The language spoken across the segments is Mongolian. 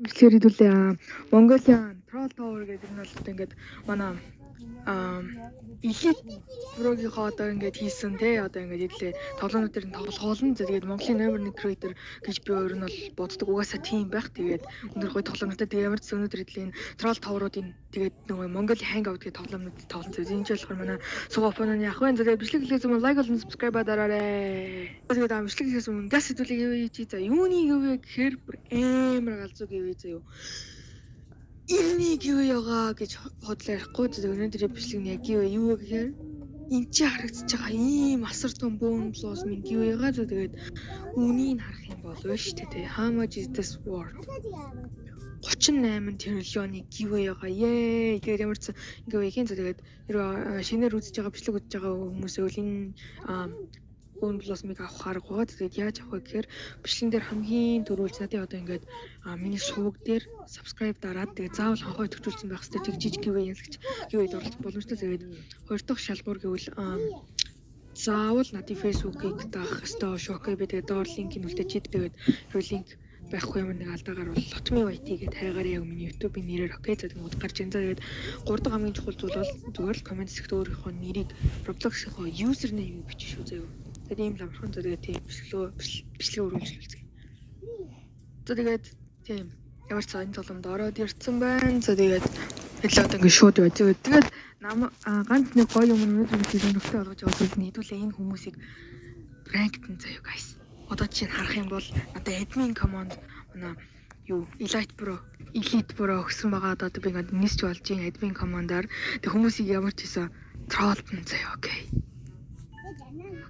Бичлэгээр хэдүүлээ Mongolian Troll Tower гэдэг нь бол одоо ингээд манай Elite Pro-гийнхоо одоо ингээд хийсэн те одоо ингээд хэдүүлээ тоглоомнууд дээр нь тоглохоолно. Тэгээд Монголын номер 1 creator гэж би өөр нь бол боддог. Угаасаа тийм байх. Тэгээд өндөр гоё тоглоомнуудтай тэгээд ямар ч өнөөдөр хэдүүлээ энэ Troll Tower-уудын тэгээд нөгөө Mongolian Hangout гэдэг тоглоомнууд тоглоно. Тэгээд энэ ч болохоор манай суугаа опононы ах байна. Тэгээд бичлэг хэлээс өмнө лайк болон subscribe дараарай. Тэгээд бичлэг хэлээс өмнө газ хэдүүлээ гэвээ чи за юуны гэвээ гэхээр бүр амар галзуу гэвээ заяа. Энэний гэвээ ягаа гэж хотлоо ярихгүй. Тэгээд өнөөдрийн бичлэг нь яг гэвээ юу вэ гэхээр энэ чи харагдаж байгаа ийм асар том bone blossom-ын гэвээ ягаа. Тэгээд үнийг харах юм бол вэ шүү дээ. How much is this worth? 38 триллионы giveaway байгаа. Yay! Тэгээд ямар ч giveaway хийн. Тэгээд хэрвээ шинээр үзэж байгаа бичлэг үзэж байгаа хүмүүсээ бол энэ Bone Blossom-ыг авах арга байгаа. Тэгээд яаж авах вэ гэхээр бичлэгэн дээр хамгийн түрүүлж надын одоо ингээд миний суваг дээр subscribe дараад тэгээд заавал хонхоо идэвхжүүлсэн байх хэрэгтэй. Тэг жижиг giveaway ялгч giveaway-д оролцох боломжтой. Тэгээд хоёр дахь шалгуур гэвэл заавал надын Facebook-ыг даах ёстой шүү. Okay, би тэгээд доор линкийг үлдээчихэд тэгээд хэрвээ линк байхгүй ямар нэг алдаа гарвал Лотми YT гэдэг хайгаар яг миний YouTube-ийн нэрээр okay за тэгмүүд гарч ин. За тэгээд гурав дахь хамгийн чухал зүйл бол зүгээр л коммент хэсэгт өөрийнхөө нэрийг Roblox-ийнхоо username-ийг бичих шүү заяа. Тэгээд ийм ламархан. За тэгээд тийм бичлэгээ үргэлжлүүлцгээе. За тэгээд тийм ямар ч энэ тоглоомд ороод ирсэн байна. За тэгээд хэлээ одоо ингэ шууд яваа. Тэгээд нам ганц нэг гоё юм өнөөдөр бичлэг өнөртэй болгож байгаа зүйл нь хэдүүлээ энэ хүмүүсийг rank-тэн заяа guys. Одоо чинь харах юм бол одоо admin command манай юу Elite Pro өгсөн байгаа. Одоо би ингээд нисч болж ин admin command-аар тэг хүмүүсийг ямар ч хийсэн troll-тон заяа. Okay.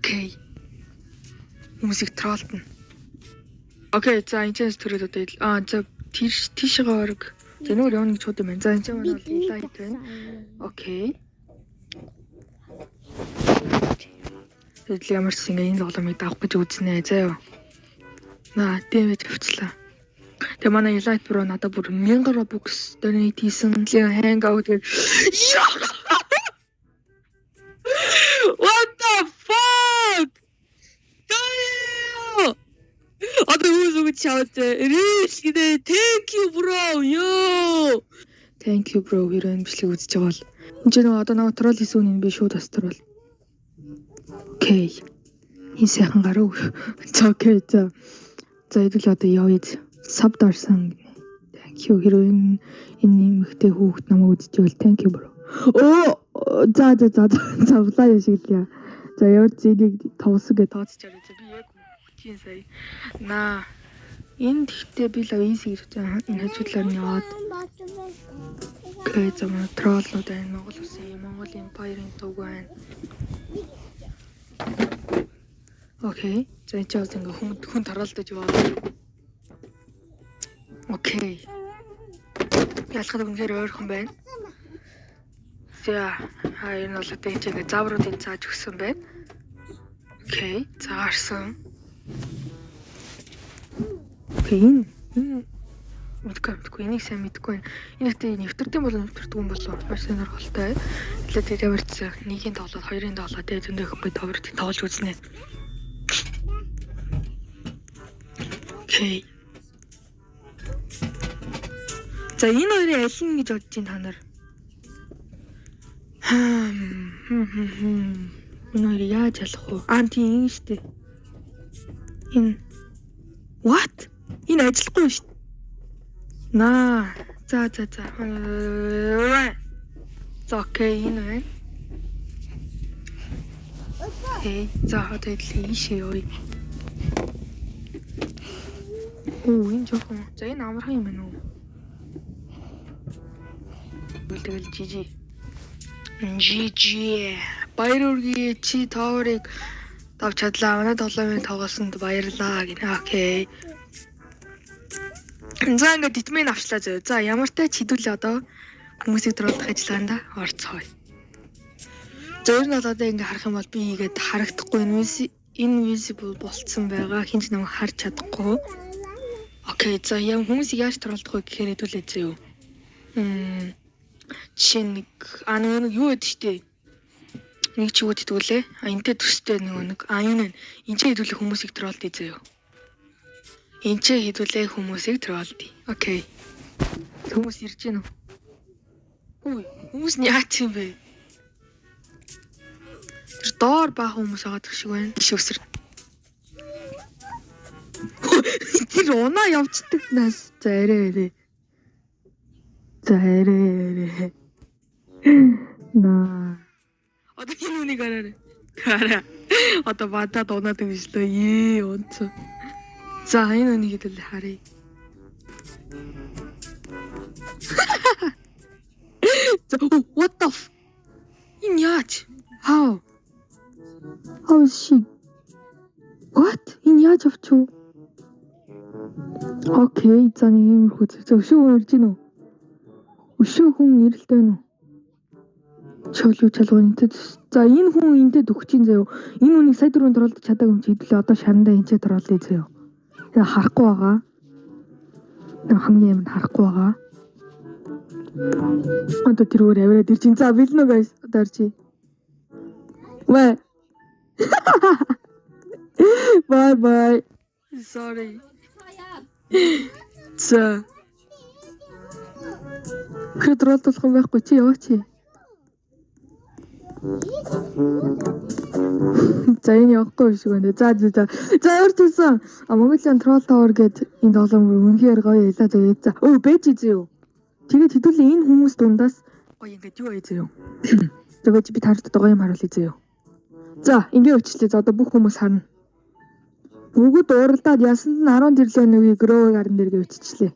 Okay. Хүмүүсийг troll-тон. Okay, за энэ ч төрөөд одоо за тийшээ орог. За нүгэр явна гэж шууд юм байна. За энэ ч маань бол Elite байна. Okay. Тэгээд ямар ч ингэ энэ тоглоомыг давах гэж үзнэ заяа. Наа дэмэж авчлаа. Тэгээ манай Elite Pro надад бүр 1000 Robux donate хийсэн. Hangout гэдэг. What the fuck? Damn! Одоо хүмүүс үгч чавд. Риш гэдэг. Thank you bro. Yo. Thank you bro. Хэрэг бичлэг үзэж байгаа бол. Энд чинь одоо намайг troll хийсэн үнийг би шууд бас troll. Okay. Энэ сайхан гарав. За окей. За. За хэдүүл одоо явъя. Sub дарсан. Thank you. Хэрвээ энэ эмэгтэй хүүхэд намайг үзчихвэл thank you bro. Оо за за за за влаа шиглэе. За ямар ч энийг товсон гэж тооцож чараа. Би яг хөтгийн сая. Наа. Энэ тэгтээ би лав easy гэж бодсон. Энэ хажуудлаар нь яваад. Okay, за манай троллууд байна. Монгол улсын Монгол Empire-ын туг байна. Okay. За энэ ч бас ингээ хүн тороолдож яваа. Okay. Ялахад үнэхээр ойрхон байна. За энэ бол одоо энэ ч ингээ заавруудыг зааж өгсөн байна. Okay. За гарсан. Okay, энэ мэдгүй энийг сайн мэдгүй байна. Энэ ихтэй нэвтэрдэг болов нэвтэрдэг юм болов маш сонирхолтой. Тэгэхээр тэр ямар ч нэгийн тоглоод хоёрын тоглоод тэгээ зөндөө их гоё товрыг тоглож үзнэ. Okay. За энэ хоёрын аль нь гэж бодож байна та нар? Энэ хоёрыг яаж ялах вэ? Аа тийм энэ шүү дээ. Энэ what? Энэ ажиллахгүй шүү дээ. Наа. За за за. За окей энэ байна. Окей. За одоо хэдүүлээ ийшээ явъя. Оо энэ жоохон. За энэ амархан юм байна уу? Тэгэл GG. GG. Баяр үргээ чи tower-ыг давж чадлаа. Манай тоглоомын тоглосонд баярлаа гинэ. Окей. За ингээд дитмэн авчлаа зөө. За ямар ч тач хэдүүлээ одоо хүмүүсийг troll-дох ажиллагаанд орцгоё. За ер нь бол одоо ингээд харах юм бол би ийгээд харагдахгүй invisible болцсон байгаа. Хин ч намайг харж чадахгүй. Окей, за яг хүмүүсийг яаж troll-дох вэ гэхээр хэдүүлээ зөө. Жишээ нэг нэг юу гэдэг штэ. Нэг ч юу гэдэг үлээ. А энтэй төстэй нэг энэ ч хэдүүлээ хүмүүсийг troll-дъё зөө. Энд чи хэдүүлээ хүмүүсийг troll дъя. Okay. Хүмүүс ирж гэнэ үү? Хүй, хүмүүс нь яач юм бэ? Тэр доор баахан хүмүүс байгаа шиг байна. Биш өсөр. Тэр унаа явцдаг нас. За, арай арай. За, арай арай. Наа. Одоо энэ үнийг хараарай. Хараа. Одоо бадаад унаад өгчлөө. Ее, унцсан. За, энэ үнийг хэдүүл харъя. За, what the f? Энэ яаж? How? How is she? What? Энэ яаж авчих вэ? Okay, за, нэг иймэрхүү. За, өшөө хүн ирж гинүү? Өшөө хүн ирэлт байна уу? Чөлөө чалгаа энтэд. За, энэ хүн энтэд өгч ин заяо. Энэ хүнийг сая дөрөв troll дож чадаагүй юм чи хэдүүлээ одоо шарандаа энэ ч troll дъя заяо. Тэгээ харахгүй байгаа. Тэгээ хамгийн юм харахгүй байгаа. Одоо тэрүүгээр авираад ирж чинь. За, бэлнэ үү, guys? Одоо ирчи. Вэ. Bye bye. Sorry. За. Хэр troll дуулах юм байхгүй, чи яваач. За, энэ явахгүй шиг байна. За за за. За, ямар ч байсан. А Mongolian Troll Tower гээд энэ тоглоом бүр үнэхээр гоё ялаа заяа. За. Өө, бэж зөө. Тэгээд хэдүүлээ энэ хүмүүс дундаас гоё ингээд юу яа зөө. Тэгээд би тард гоё юм харуулъя зөө. За, ингээ өчлээ. За, одоо бүх хүмүүс харна. Бүгд уралдаад ясанд нь 10 триллион үгийг Grow Garden дээр гээ өччлээ.